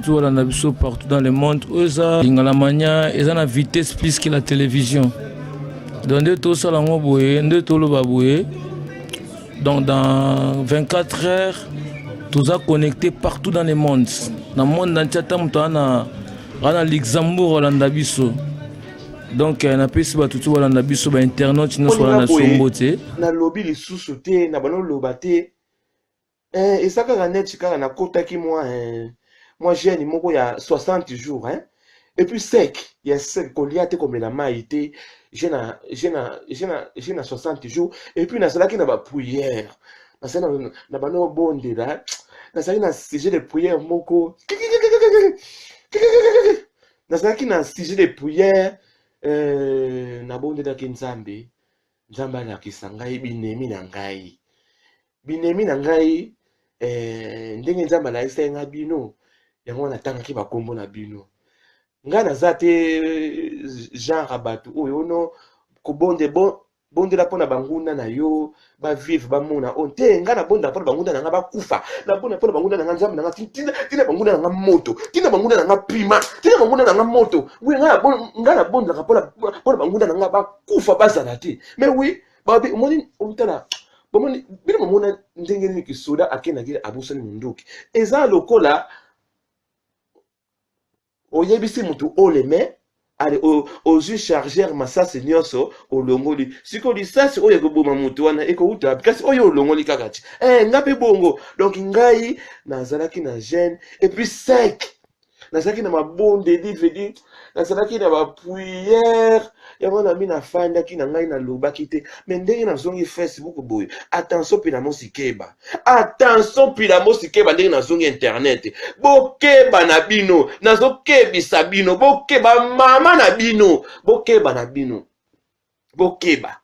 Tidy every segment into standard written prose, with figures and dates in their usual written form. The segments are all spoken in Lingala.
Tolanda biso partout dans le monde. Oyo eza Lingala Mania, eza na vitesse plus que la télévision. Donc nde tosala yango boye, nde toloba boye. Donc dans 24 heures, toza connecté partout dans le monde. Na monde entier, ata moto aza na Luxembourg olanda biso. Donc napesi bato tu balanda biso, bainternaute nyonso balanda biso mbote. Nalobi lisusu te, na banoloba te. Eza kaka neti kaka nakotaki mwa jeûne moko ya 60 jours, hein? Et puis sec ya sec, kolia te, komela mai te, jeûne na 60 jours. Et puis nazalaki na baprière, nazali na bano obondela, nazalaki na sujet de prière moko, nazalaki na sujet de prière. Nabondelaki Nzambe, Nzambe alakisa ngai binemi na ngai, binemi na ngai. Ndenge Nzambe alakisaki ngai bino, yango wana natangaki bakombo na bino. Ngai naza te genre ya bato oyo ono kobonde bondela mpona banguna na yo bavivre bamona oyo te. Ngai nabondela mpona banguna na ngai bakufa, nabondela mpona banguna na ngai. Nzambe na ngai, tina banguna na ngai moto, tina banguna na ngai pima, tina banguna na ngai moto. Oui, ngai nabondelaka mpona banguna na ngai bakufa, bazala te. Mais oui, babi omoni, otala, bomoni bino, bomona ndenge nini kisoda akendaki abosani mondoki. Eza lokola oyebisi motu oleme ale ozwi chargeur, masasi nyonso olongoli. Sikoyo lisasi oyo ekoboma motu wana ekouta wapi? Kasi oyo olongoli kaka ti nga mpe bongo. Donc ngai nazalaki na jeûne et puis sec, nazalaki na mabondeli, vedi nazalaki na baprière. Yango na mi nafandaki na ngai, nalobaki te. Mais ndenge nazongi Facebook boye, attention mpila mosikeba, attention mpila mosikeba. Ndenge nazongi internet, bokeba na bino, nazokebisa bino, bokeba mama na bino, bokeba na bino, bokeba.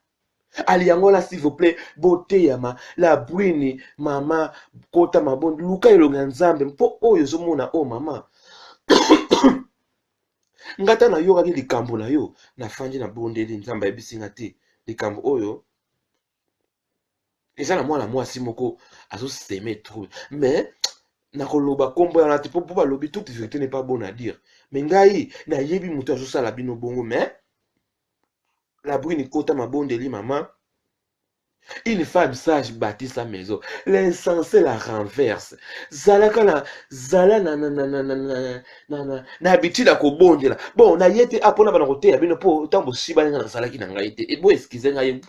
Ali yango wana, s'il vous plaît, boteyama. La Brune, mama, kota mabondi, luka elongi ya Nzambe. Mpo oyo ozomona oyo, mama, nga ta nayokaki likambo na yo, nafandi, nabondeli Nzambe, ayebisi nga te likambo oyo eza na mwana mwasi moko azosemer trop. Mais nakoloba nkombo yana te, mpo balobi toute vérité n'est pas bonne à dire. Mais ngai nayebi moto azosala bino bongo. Mais La Brune, kota mabondeli, mama. Une femme sage bâtit sa maison, l'insensé la renverse. Zalaka na zala na habitude ya kobondela. Bon, naye te mpona bana koteya bino, mpo ntango bosibani nga nazalaki na ngai te. Bo excuse ngai,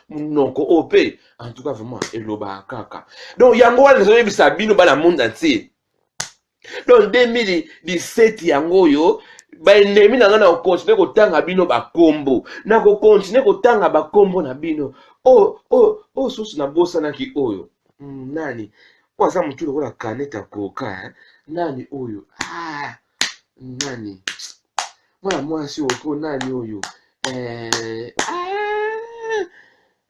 monoko oyo mpe en tout cas vraiment elobaka kaka. Donc yango wana nazoyebisa bino, bana monde entier. Donc 2017 yango oyo, baennemi na ngai, na kocontinuer kotanga bino bakombo, na kocontinuer kotanga bakombo na bino. Oyo oyo oyo susu nabosanaki oyo, nani oyo aza motu lokola canette ya Coca? Nani oyo? Ah, nani mwana mwasi oyo? Nani oyo? Ah,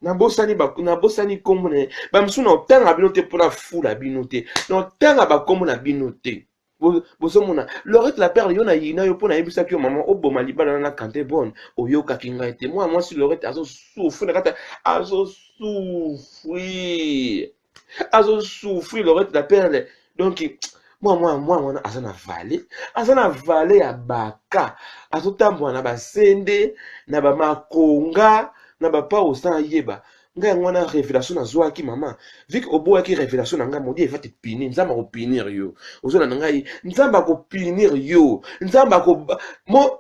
nabosani, nabosani nkombo na ye. Bamosusu na otanga bino te mpona fula bino te, na otanga bakombo na bino te. Bozomona Lorette la Perle, yo na yina yo mpo nayebisaki yo, mama, oboma libala na kante bonne, oyokaki ngai te. Mwana mwasi Lorette azosouffrir na kati, azosouffrir, azosouffrir, Lorette la Perle. Donc mwa mwana wana aza na vallée, aza na vallée ya Baka, azotambola na basende na bamakonga na bapa osan ayeba ngai. Yango wana révélation nazwaki, mama vike oboyaki révélation na ngai. Modi eva te punir, Nzambe akopunir yo. Ozolanda ngai? Nzambe akopunir yo, Nzambe ako mo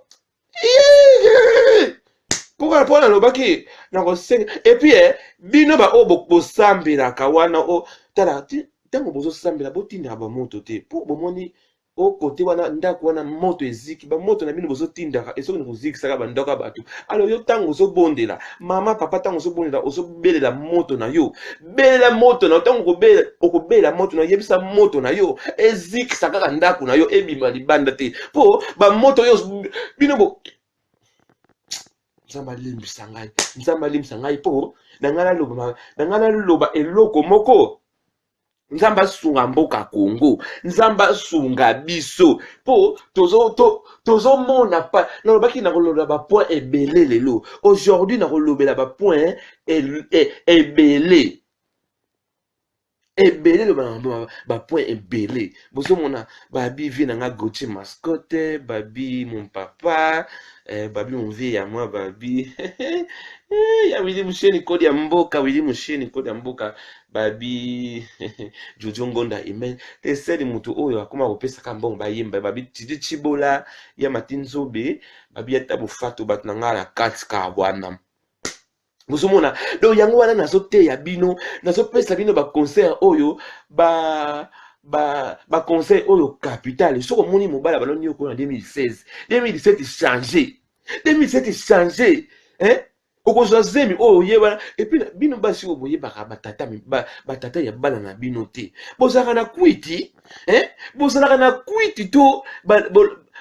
mpoka mpo nalobaki nakosenga. Et puis bino baoyo bosambelaka wana, o tala, ntango bozosambela, botindaka bamoto te, mpo bomoni o kote wana, ndako wana moto eziki, bamoto na bino bozotindaka esokini kozikisaka bandako ya bato. Alors yo, ntango ozobondela, mama, papa, ntango ozobondela, ozobelela moto na yo, belela moto na yo. Ntango okobelela moto na yo, yebisa moto na yo ezikisa kaka ndako na yo, ebima libanda te, mpo bamoto oyo bino bo. Nzambe alimbisa ngai, Nzambe alimbisa ngai, mpo na ngai naloba eloko moko. Nzambe asunga mboka Kongo, Nzambe asunga biso, mpo tozomona pa nalobaki nakolobela bapoint ebele lelo. Aujourd'hui nakolobela bapoint ebele. Ebele loba na ba point ebele. Bozomona babi vie na nga Gauthier Mascotte, babi mon papa, eh, babi mon vie ya moi babi. Eh, ya Willy Musheni kodi ya mboka, Willy Musheni kodi ya mboka, babi Jojo Ngonda Amen. Teseli mutu oyo akoma kopesaka mbongo bayemba babi Tidi Chibola ya Mati Nzobe, babi ata bofato bato na nga na kati ka wana. Bozomona donc yango wana nazoteya bino, nazopesa bino ba conseil oyo ba ba ba conseil oyo capital. Soki omoni mobali abaloni yo na 2016, 2017 changer, 2017 changer, hein? Okozwa zemi oyo oyebana. Et puis bino basi oyo boyebaka batata, batata ya bana na bino te, bozalaka na kwiti, hein? Bozalaka na kwiti to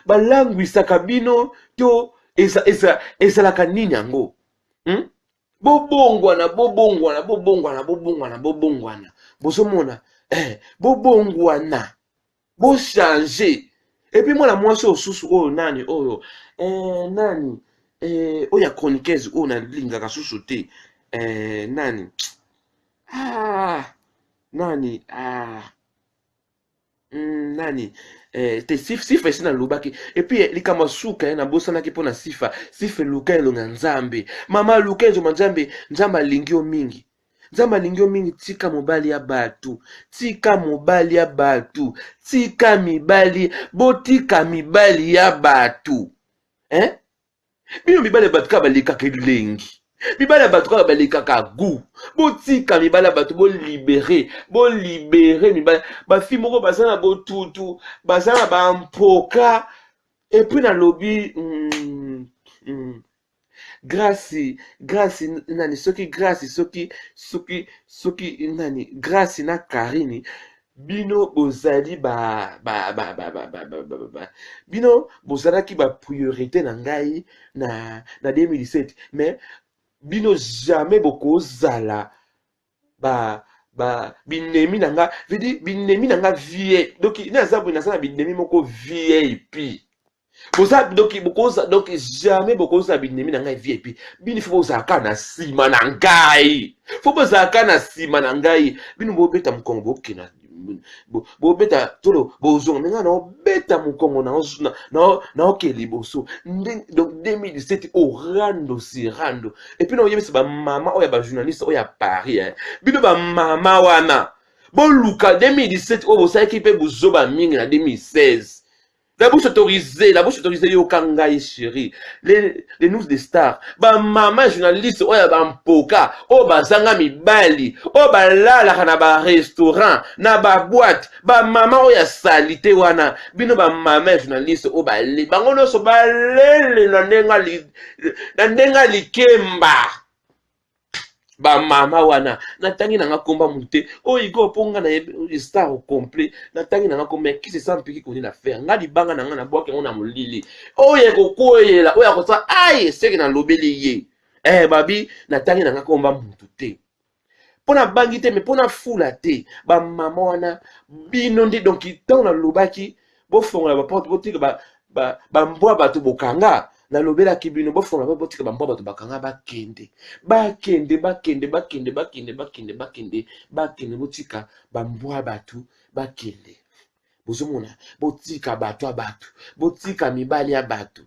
balangwisaka bino to ezalaka nini yango? Bobongwana, bobongwana, bobongwana, bobongwana, bobongwana. Bozomona, eh, bobongwana, bochange. Et puis mwana mwasi oyo susu oyo nani oyo, eh, nani, eh, oyo ya chroniqueuse oyo nalingaka susu te, eh, nani, ah, nani, ah, nani, eh, te sifa esi nalobaki. Et puis likambo ya suka ye nabosanaki mpo na sifa. Sifa, eluka elonga Nzambe. Mama, luka ezoma Nzambe. Nzambe alingi yo mingi, Nzambe alingi yo mingi. Tika mobali ya bato, tika mobali ya bato, tika mibali, botika mibali ya bato, hein? Bino mibali ya bato kaka balekaka elengi, mibali ya bato kaka balekaka gu. Botika mibali ya bato, bolibérer, bolibérer mibali. Bafi moko baza na botutu, baza na bampoka. Et puis nalobi Grâce, Grâce nani, soki Grâce, soki nani, Grâce na Karine, bino bozali ba ba ba ba ba ba ba ba ba bino bozalaki ba priorité na ngai na 2017, mais bino jamais bokozala ba binemi na nga, veut dire binemi na nga vie. Donc naza boye, naza na binemi moko VIP. Boza donc bokoza, donc jamais bokozala binemi na ngai VIP. Bino faut bozala kaka na nsima na ngai, faut bozala kaka na nsima na ngai. Bino bobeta mokongo, bokenda, bobeta tolo, bozonga. Me ngai naobeta mokongo, naoke liboso. Donc 2017 orando si rando. Et puis naoyebisa bamama oyo ya bajournaliste oyo ya Paris, hein. Bino bamama wana, boluka 2017 oyo bosalaki mpe bozoba mingi na 2016. La bouche autorisée, la bouche autorisée, yoka ngai chéri. Les news des stars. Ba maman journaliste oyo ba mpoka, oyo bazanga mibali, oyo balalaka na ba restaurant, na ba boîte, ba mama oyo ya salité wana. Bino ba mama journaliste oyo bale, bango nyonso balele na ndenge likemba. Bamama wana, natangi nanga komba mutu te oyo iko mpo nga na star au complet. Natangi nanga komba kisi sans mpiki koni na faire nga libanga na nga, nabwaki yango na molili oyo ekokweyela oyo akosala ai eseke nalobeli ye, eh, babi natangi nanga komba mutu te mpo nabangi te, mais mpo nafula te. Bamama wana, bino nde donc ntango nalobaki bofongola baporte, botika bambwa bato bokanga, nalobelaki bino bofongola po botika bambwa bato bakanga, bakende, bakende, bakende, bakende, bakende, bakende, bakende, bakende. Botika bambwa bato bakende. Bozomona, botika bato ya bato, botika mibali ya bato.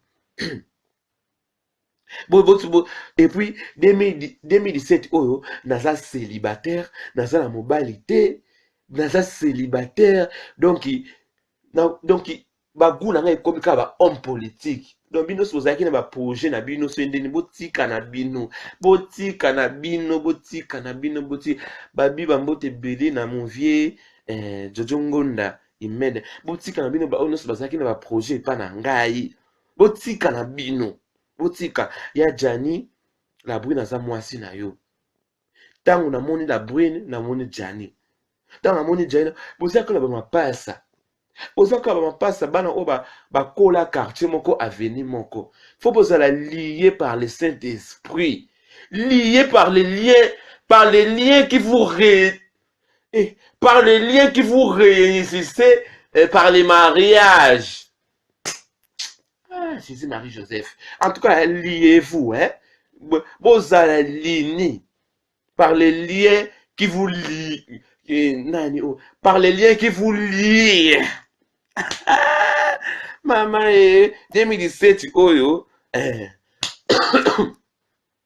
Bo, et puis 2017 oyo naza célibataire, naza na mobali te, naza célibataire. Donc donc bagu na ngai ekomi kaka bahomme politique. Donc bino nyonso bozalaki na baprojet na bino so ndeni, botika na bino, botika na bino, botika na bino, botika. Babi bambote ebele na mon vieux, eh, Jojo Ngonda Imene. Botika na bino, baoyo nyonso bazalaki na baprojet epa na ngai, botika na bino, botika. Ya Jani La Brune, aza mwasi na yo. Ntango namoni La Brune, namoni Jani. Ntango namoni Jani, boza kaka bamapasa, boza kaka bamapasa, bana oyo bakola quartier moko, avenue moko. Faut bozala lié par le Saint Esprit, lié par les liens, par les liens qui vous ré... eh, par les liens qui vous réunissez, eh, par les mariages. Ah, Jésus, Marie, Joseph. En tout cas, liez-vous, hein. Bozala lini par les liens qui vous lient, Nani oh, par les liens qui vous lient. Mama e 2017 oyo eh.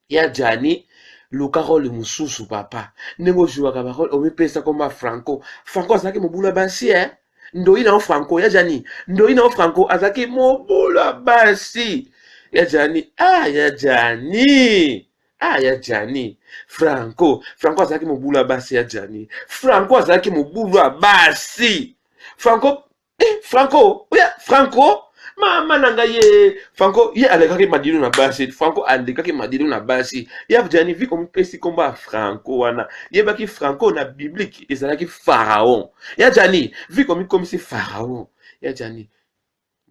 Ya Gianni, luka role mosusu papa. Ndenge ojouaka ba role, omipesa komba Franco. Franco azalaki mobulu ya basi eh. Ndoyi na yo Franco, ya Gianni. Ndoyi na yo Franco azalaki mobulu ya basi. Ya Gianni, ah ya Gianni. Ah ya Gianni. Franco, Franco azalaki mobulu ya basi ya Gianni. Franco azalaki mobulu ya basi. Franco Eh, Franco, oya Franco, mama na ngai ye Franco, ye alekaki madilu na basi. Franco alekaki madilu na basi. Ya Gianni vi komipesi kombo ya Franco wana. Yebaki Franco na biblique ezalaki Pharaon. Ya Gianni, vi komikomisi Pharaon. Ya Gianni,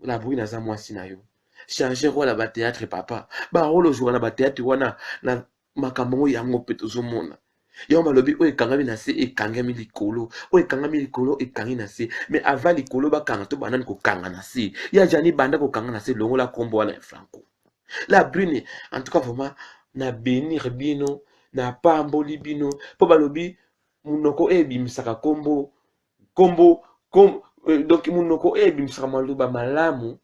la brune aza mwasi na yo. Changer rôle ya ba théâtre papa. Ba rôle ozwaka na ba théâtre wana na makambo yango yango mpe tozomona. Yango balobi oyo ekangami na se ekangami likolo, oyo ekangami likolo ekangi na se. Mais avant likolo bakanga to banani kokanga na se. Ya Gianni banda kokanga na se longola kombo wana ya Franco. La brune en tout cas vraiment na benir bino na pamboli bino mpo balobi monoko oyo ebimisaka kombo kombo kom, euh, donc monoko oyo ebimisaka maloba malamu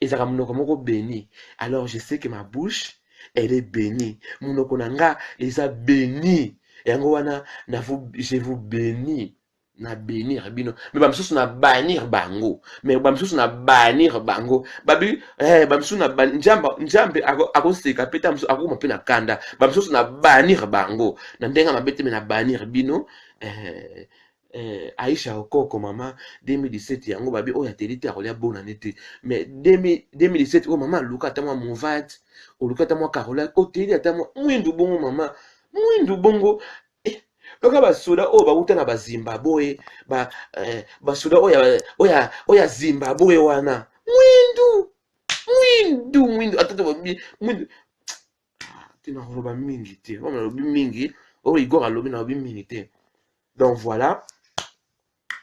Ezalaka monoko moko beni. Alors je sais que ma bouche elle est bénie. Monoko na nga eza béni. Yango wana na vous, je vous bénis. Na bénir bino. Mais ba misusu na bannir bango. Mais ba misusu na bannir bango. Babi eh ba misusu na ban njamba njambe ako akoseka pe ta misusu akokoma pe na kanda. Ba misusu na bannir bango. Na ndenge mabe te mais na bannir bino. Eh, Eh, Aisha Okoko mama 2017 yango babi oyo ateli te akolia bonane te mais 2017 oyo mama aluka ata mwa movate oluka ata mwa carola oteli ata mwa mwindu bongo mama mwindu bongo eh, kaka basoda oyo bauta na bazimbabwe ba, eh, basoda oyo ya zimbabwe wana mwindu mwindu mwindu ata tobabi mwindu ah, te nakoloba mingi te oyo nalobi mingi oyo igor alobi nalobi mingi te donc voilà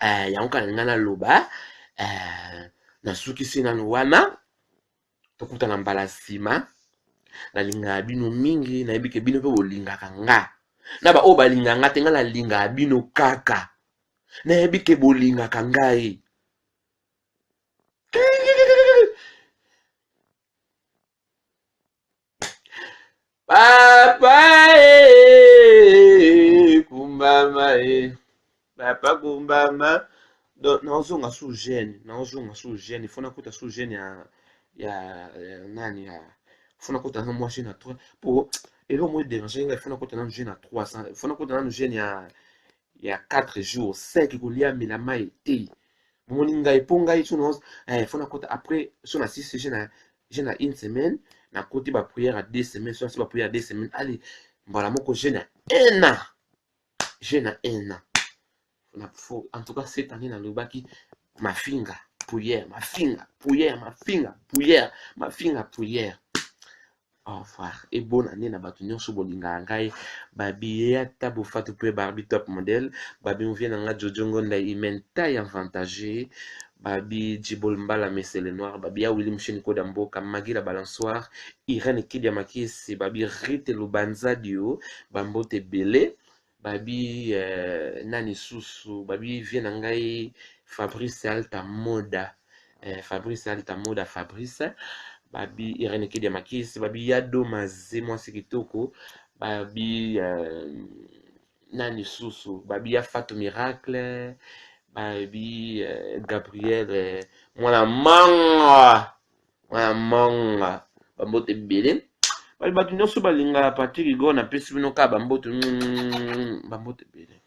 euh, yango kaka ngai naloba euh, nasukisi nanu wana tokutana mbala nsima nalingaka bino mingi nayebi ke bino mpe bolingaka nga na baoyo balingaka nga te nga nalingaka bino kaka nayebi ke bolingaka ngai Papa e kumbama e papa kumbama donc naozonga sous jeune naozonga sous jeune il faut nakota sous jeune ya ya, ya nani ya faut nakota na mwa jeune ya 3 po eloko moko edérange ngai faut nakota nanu jeune ya 300 faut nakota nanu jeune ya ya 4 jours 5 kolia mela mai te bomoni ngai mpo ngai so na eh, faut nakota après so na 6 jeune ya jeune ya une semaine nakoti ba prière ya deux semaines so nasi ba prière ya deux semaines allez mbala moko jeune ya un an jeune ya un an na fo en tout cas cette année nalobaki mafinga prière mafinga prière mafinga prière mafinga prière Au revoir et bonne année na bato nyonso bolingaka ngai babi ata bofatu mpe Barbie top model babi mvie na nga Jojo Ngonda imen taille avantagée babi Djibol Mbala Mesele Noir babi ya Willy Musheni Koda Mboka Maggie la balançoire Irène Kidia Makiese babi Rite Lubanzadio bambote ebele babi euh, nani susu babi vie na ngai Fabrice Alta Moda eh, Fabrice Alta Moda Fabrice babi Irene Kedia Makisi babi Yado Maze mwasi kitoko babi euh, nani susu babi ya Fatou Miracle babi euh, Gabriel euh, mwana manga mwana manga bambote ebele bato nyonso balingaka Patrick Igor napesi bino kaka bambote bambote ebele.